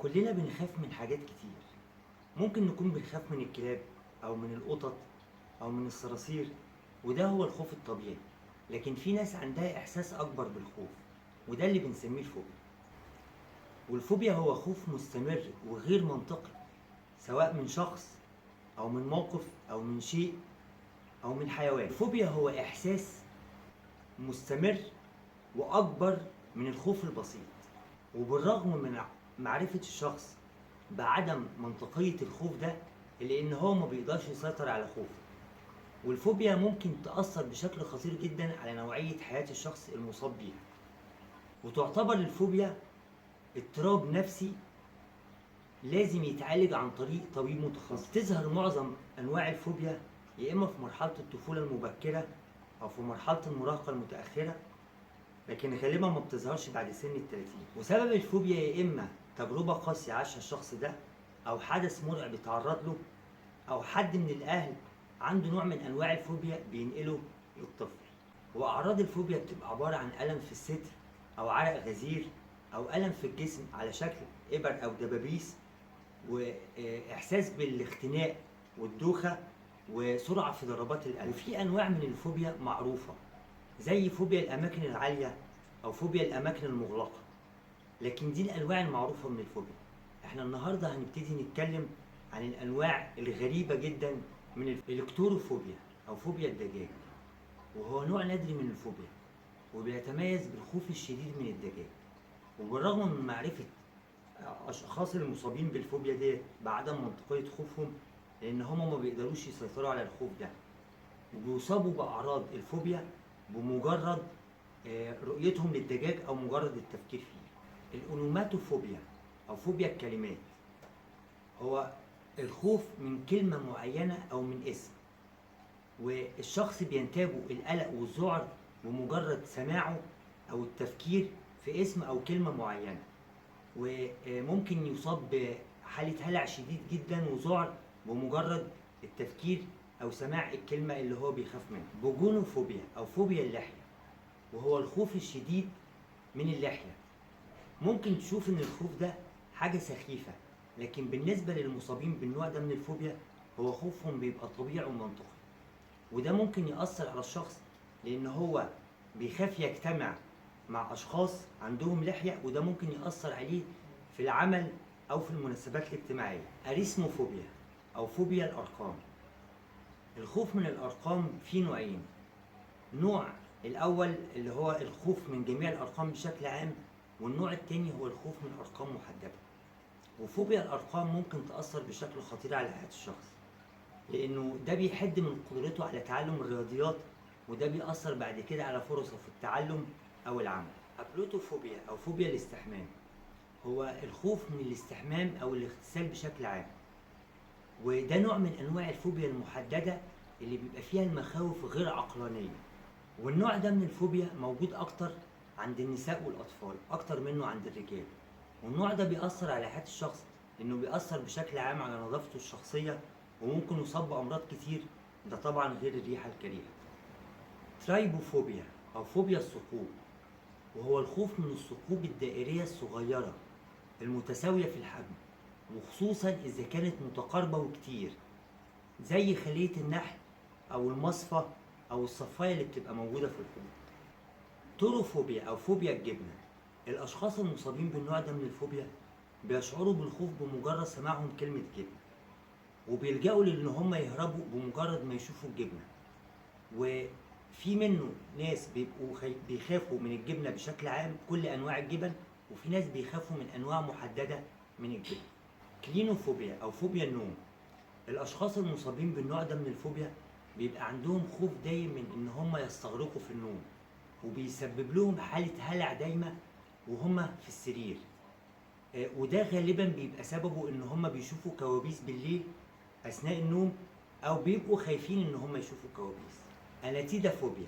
كلنا بنخاف من حاجات كتير. ممكن نكون بنخاف من الكلاب او من القطط او من الصراصير، وده هو الخوف الطبيعي. لكن في ناس عندها احساس اكبر بالخوف، وده اللي بنسميه الفوبيا. والفوبيا هو خوف مستمر وغير منطقي، سواء من شخص او من موقف او من شيء او من حيوان. الفوبيا هو احساس مستمر واكبر من الخوف البسيط. وبالرغم من معرفة الشخص بعدم منطقية الخوف ده، إلا إن هو ما بيقدرش يسيطر على خوفه. والفوبيا ممكن تأثر بشكل خطير جدا على نوعية حياة الشخص المصاب بيها. وتعتبر الفوبيا اضطراب نفسي لازم يتعالج عن طريق طبيب متخصص. تظهر معظم أنواع الفوبيا يا إما في مرحلة الطفولة المبكرة أو في مرحلة المراهقة المتأخرة، لكن غالبا ما بتظهرش بعد سن 30. وسبب الفوبيا يا إما تجربة قاسية عاشها الشخص ده، أو حدث مرعب اتعرض له، أو حد من الأهل عنده نوع من أنواع الفوبيا بينقله للطفل. وأعراض الفوبيا بتبقى عبارة عن ألم في الصدر، أو عرق غزير، أو ألم في الجسم على شكل إبر أو دبابيس، وإحساس بالاختناق والدوخة وسرعة في ضربات القلب. وفي أنواع من الفوبيا معروفة، زي فوبيا الأماكن العالية أو فوبيا الأماكن المغلقة، لكن دي الأنواع المعروفة من الفوبيا. احنا النهاردة هنبتدي نتكلم عن الأنواع الغريبة جدا من الإلكتروفوبيا أو فوبيا الدجاج، وهو نوع نادر من الفوبيا وبيتميز بالخوف الشديد من الدجاج. وبالرغم من معرفة أشخاص المصابين بالفوبيا دي بعدم منطقية خوفهم، لأن هما ما بيقدروش يسيطروا على الخوف ده، وبيصابوا بأعراض الفوبيا بمجرد رؤيتهم للدجاج أو مجرد التفكير فيه. الأونوماتوفوبيا أو فوبيا الكلمات، هو الخوف من كلمة معينة أو من اسم، والشخص بينتابه القلق والذعر بمجرد سماعه أو التفكير في اسم أو كلمة معينة، وممكن يصاب بحالة هلع شديد جدا وذعر بمجرد التفكير أو سماع الكلمة اللي هو بيخاف منها. بوجونوفوبيا أو فوبيا اللحية، وهو الخوف الشديد من اللحية. ممكن تشوف إن الخوف ده حاجة سخيفة، لكن بالنسبة للمصابين بالنوع ده من الفوبيا هو خوفهم بيبقى طبيعي ومنطقي، وده ممكن يأثر على الشخص لأن هو بيخاف يجتمع مع أشخاص عندهم لحية، وده ممكن يأثر عليه في العمل أو في المناسبات الاجتماعية. أريسموفوبيا أو فوبيا الأرقام، الخوف من الأرقام فيه نوعين. نوع الأول اللي هو الخوف من جميع الأرقام بشكل عام، والنوع التاني هو الخوف من أرقام محددة. وفوبيا الأرقام ممكن تأثر بشكل خطير على حياة الشخص، لأنه ده بيحد من قدرته على تعلم الرياضيات، وده بيأثر بعد كده على فرصه في التعلم أو العمل. أبلوتوفوبيا أو فوبيا الاستحمام، هو الخوف من الاستحمام أو الاغتسال بشكل عام، وده نوع من أنواع الفوبيا المحددة اللي بيبقى فيها المخاوف غير عقلانية. والنوع ده من الفوبيا موجود أكتر عند النساء والأطفال أكتر منه عند الرجال. والنوع ده بيأثر على حياة الشخص لأنه بيأثر بشكل عام على نظافته الشخصية، وممكن يصاب بأمراض كتير، ده طبعا غير الريحة الكريهة. ترايبوفوبيا أو فوبيا الثقوب، وهو الخوف من الثقوب الدائرية الصغيرة المتساوية في الحجم، وخصوصا إذا كانت متقاربة وكتير، زي خلية النحل أو المصفى أو الصفاية اللي بتبقى موجودة في الحوض. توروفوبيا أو فوبيا الجبنة، الأشخاص المصابين بالنوع ده من الفوبيا بيشعروا بالخوف بمجرد سماعهم كلمة جبنة، وبيلجأوا لأن هم يهربوا بمجرد ما يشوفوا الجبنة. وفي منه ناس بيبقوا بيخافوا من الجبنة بشكل عام، كل أنواع الجبن، وفي ناس بيخافوا من أنواع محددة من الجبن. كلينوفوبيا أو فوبيا النوم، الأشخاص المصابين بالنوع ده من الفوبيا بيبقى عندهم خوف دايم من إن هم يستغرقوا في النوم، وبيسبب لهم حالة هلع دايمة وهم في السرير، وده غالبا بيبقى سببه إن هم بيشوفوا كوابيس بالليل أثناء النوم، أو بيبقوا خايفين إن هم يشوفوا كوابيس. أناتيدافوبيا،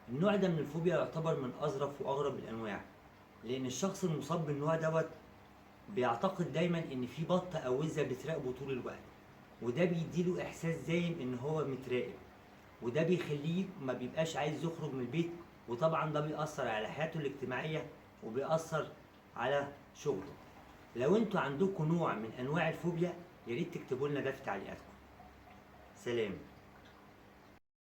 النوع ده من الفوبيا يعتبر من أظرف وأغرب الأنواع، لأن الشخص المصاب بالنوع دوت بيعتقد دايما إن في بطة أو وزة بتراقبه طول الوقت، وده بيديله إحساس دايم إن هو متراقب، وده بيخليه ما بيبقاش عايز يخرج من البيت، وطبعا ده بيأثر على حياته الاجتماعية وبيأثر على شغله. لو انتوا عندكم نوع من انواع الفوبيا يا ريت تكتبوا لنا ده في تعليقاتكم. سلام.